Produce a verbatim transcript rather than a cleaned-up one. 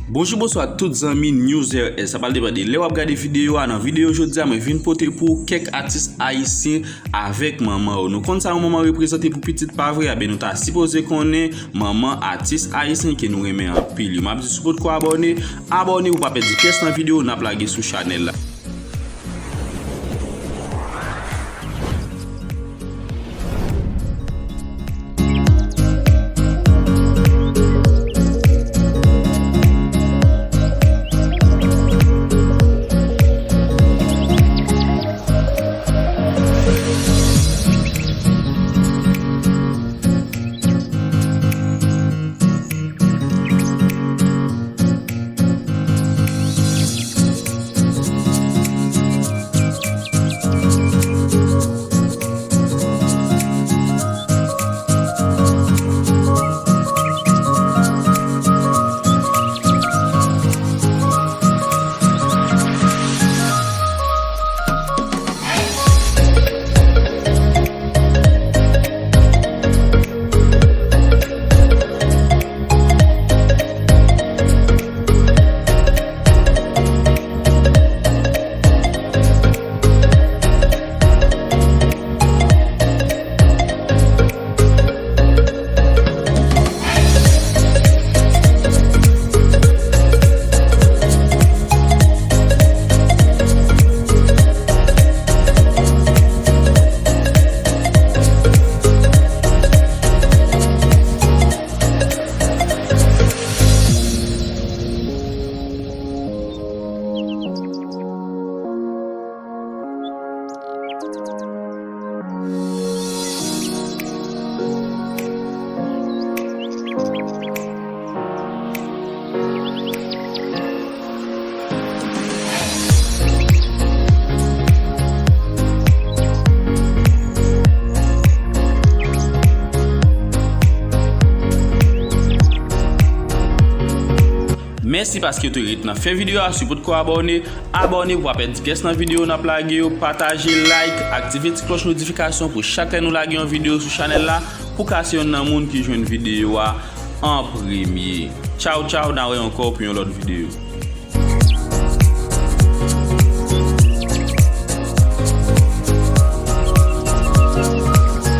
Bonjou, bonswa tout zanmi News R S. Sa pral depann de lè w ap gade videyo a. Nan videyo jodi a, mwen vin pote pou ou kèk atis ayisyen avèk manman yo. Nou konn sa yon manman reprezante pou pitit, pa vre? Enben, nou ta sipoze konnen manman atis ayisyen ke nou renmen anpil yo. M ap di, si w potko abòne, abòne pou w pa pèdi pyès nan videyo n ap lage sou chanèl la. Mèsi paske w te ret nan fen videyo a. Si w potko abòne, abòne pou w pa pèdi pyès nan videyo n ap lage yo. Pataje, like, aktive ti klòch notifikasyon pou chak lè nou lage yon videyo sou chanèl la, pou w ka se yonn nan moun ki jwenn videyo a an premye. Tchaw, tchaw, n a wè ankò pou yon lòt videyo.